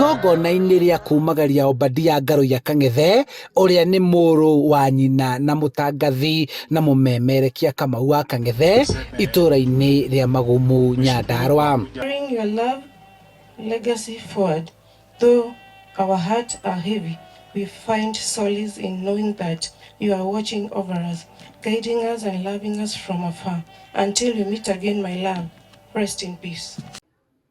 Igongona-inĩ rĩa kumagaria Obadia Ngaruiya Kang'ethe ũrĩa nĩ mũrũ wa nyina na mũtangathi na mũmemerekia Kamau wa Kang'ethe itũra-inĩ rĩa Magumu, Nyandarua. Carrying your love legacy forward, though our hearts are heavy, we find solace in knowing that you are watching over us, guiding us and loving us from afar. Until we meet again, my love, rest in peace.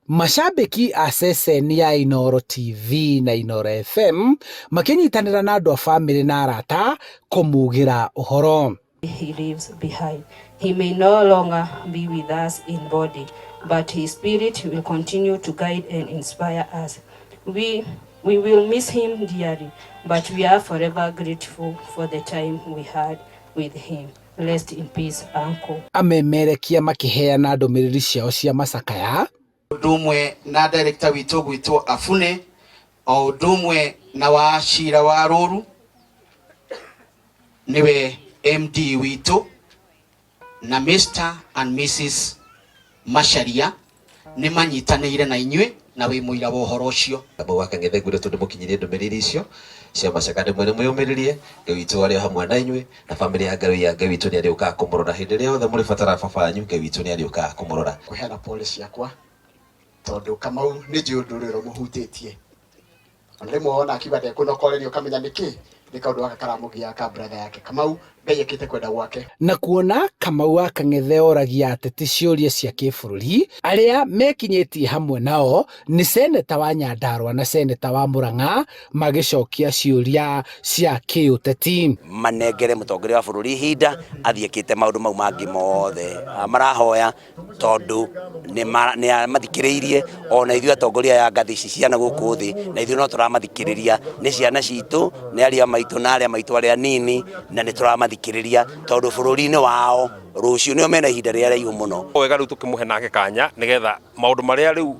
Macambĩki a ceceni ya Inooro TV na Inooro FM makĩnyitanĩra na andũ a bamĩrĩ na arata kũmugĩra ũhoro. He leaves behind. He may no longer be with us in body, but his spirit will continue to guide and inspire us. We will miss him dearly, but we are forever grateful for the time we had with him. Rest in peace, Uncle. Amemerekia makĩheana ndũmĩrĩri ciao cia macakaya. Ũndũ ũmwe na director witũ gwĩtwo Afune, o ũndũ ũmwe na wa cira wa rũru nĩwe MD witũ na Mr and Mrs Macharia nĩ manyitanĩire na inyuĩ na wĩ mũira wa ũhoro ũcio. Kamau wa Kang'ethe, ngwĩre tondũ mũkinyirie ndũmĩrĩri icio cia macaka, ndĩmwĩre mwĩyũmĩrĩrie, Ngai witũ arĩ o hamwe na inyuĩ na bamĩrĩ ya Ngai. Ngai witũ nĩ arĩũkaga kũmũrora hĩndĩ ĩrĩa yothe mũrĩbatara baba wanyu. Ngai witũ nĩ arĩũkaga kũmũrora. Kũheana pole ciakwa tondũ Kamau nĩ njũĩ ũndũ ũrĩa ũmũhutĩtie, ona rĩmwe wona akiuga ndekũnokoreria ũkamenya nĩkĩ nĩ kaũndũ gaka karamũgia ka brother yake Kamau. Ngai ekĩte kwenda gwake. Na kuona Kamau wa Kang'ethe oragia ateti ciũria cia kĩbũrũri, arĩa mekinyĩtie hamwe nao nĩ seneta wa Nyandarua na seneta wa Murang'a magĩcokia ciũria cia kĩũteti. Manengere mũtongoria wa bũrũri ihinda athiĩ ekĩte maũndũ mau mangĩ mothe marahoya, tondũ nĩ amathikĩrĩirie. Ona ithuĩ atongoria aya ngathĩ ici ciana gũkũ thĩ, na ithuĩ no tũramathikĩrĩria. Nĩ ciana citũ, nĩ arĩa maitũ na arĩa maitũ arĩa nini, na nĩ tũramathikĩrĩria tondũ bũrũri-inĩ wao rũciũ nĩo mena ihinda rĩrĩa rĩaihu mũno. Wega rĩu tũkĩmũhe nake kanya nĩgetha maũndũ marĩa rĩu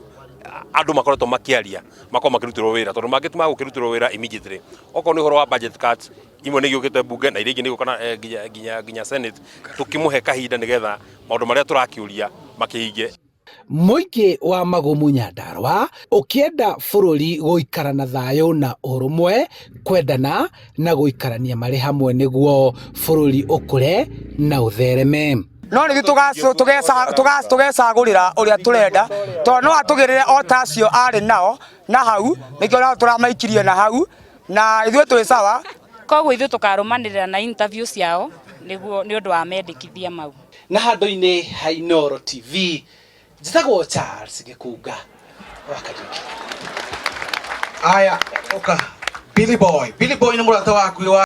andũ makoretwo makĩaria makorwo makĩrutĩrwo wĩra, tondũ mangĩ ti magũkĩrutĩrwo wĩra immediately. Okorwo nĩ ũhoro wa budget cuts, imwe nĩ igĩũkĩte bunge na iria ingĩ nĩ igũka na nginya Senate. Tũkĩmũhe kahinda nĩgetha maũndũ marĩa tũrakĩũria makĩhinge. Mũingĩ wa Magumu, Nyandarua, ũkĩenda bũrũri gũikara na thayũ na ũrũmwe, kwendana na gũikarania marĩ hamwe nĩguo bũrũri ũkũre na ũthereme. No nĩ tũgecagũrĩra ũrĩa tũrenda, tondũ no atũgĩrĩre o ta acio arĩ nao na hau nĩkĩo nao tũramaikirie na hau, na ithuĩ twĩ sawa. Koguo ithuĩ tũkarũmanĩrĩra na interview ciao nĩguo nĩ ũndũ wa mendekithia mau. Na handũ-inĩ ha Inooro TV, njĩtagwo Charles Gĩkunga wa Kariũki. Aya, ũka Billy Boy. Billy Boy nĩ mũrata waku wa